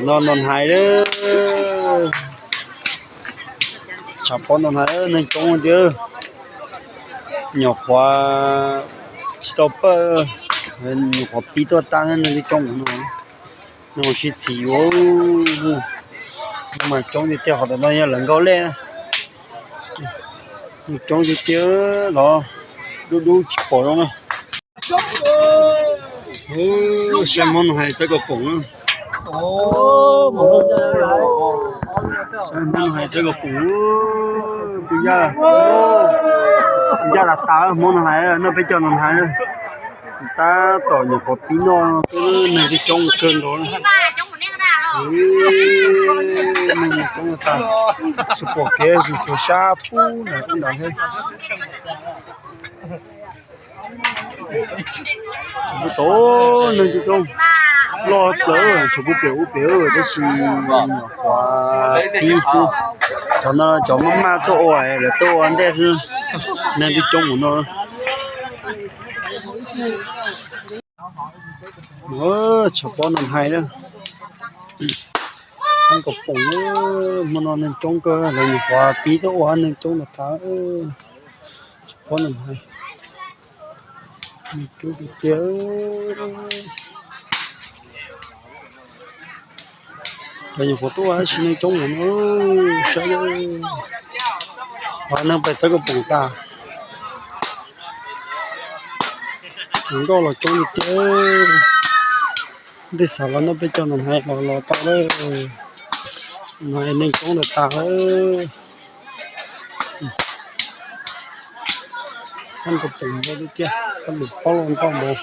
No noj hais lawm. Tshav pob noj hais, neeg coob tiag. Nyuam qhuav tsis tau pawj, nyuam qhuav pib tuaj tag neeg twb coob no. No sib txhis yuav, no mas coob tiag tiag, qhov tom no yog lawv nkauj lej. Neeg coob tiag tiag los dub dub tsis pom zoo na. Saib Hmoob noj hais txawb kaus poom na. Saib Hmoob noj hais txawb kaus poom, tus ncaj, ncaj tas tas Hmoob noj hais, noj peb caug noj hais. Tab tom nyuam qhuav pib noj, neeg twb coob kawg nkaus. Neeg coob tas, tsis pom kev, tsis tshuav sab pub nram ub nrad thiab. Tau neeg coob coob, loj plawv, tshuav kuv pem ub pem tab sis nyuam qhuav pib xwb. Cov no cov maj maj tuaj ua, lawv tuaj ua ntej xwb, neeg twb coob mus no. Tshav pob noj hais na. Txawb kaus poom, hmo no neeg coob kawg, lawv nyuam qhuav pib tuaj ua, neeg coob tas tas. Tshav pob noj hais, neeg coob tiag tiag. Lawv nyuam qhuav tuaj ua tab sis neeg coob mus no, saib, neeg pem txawb kaus poom tas. Hluas nkauj los coob tiag tiag. Tej xav los noj peb caug noj hais los los tau lawm. Noj hais neeg coob tas tas lawm. Txawb kaus poom ntau tiag tiag, txawb kaus pob los ntau ntau.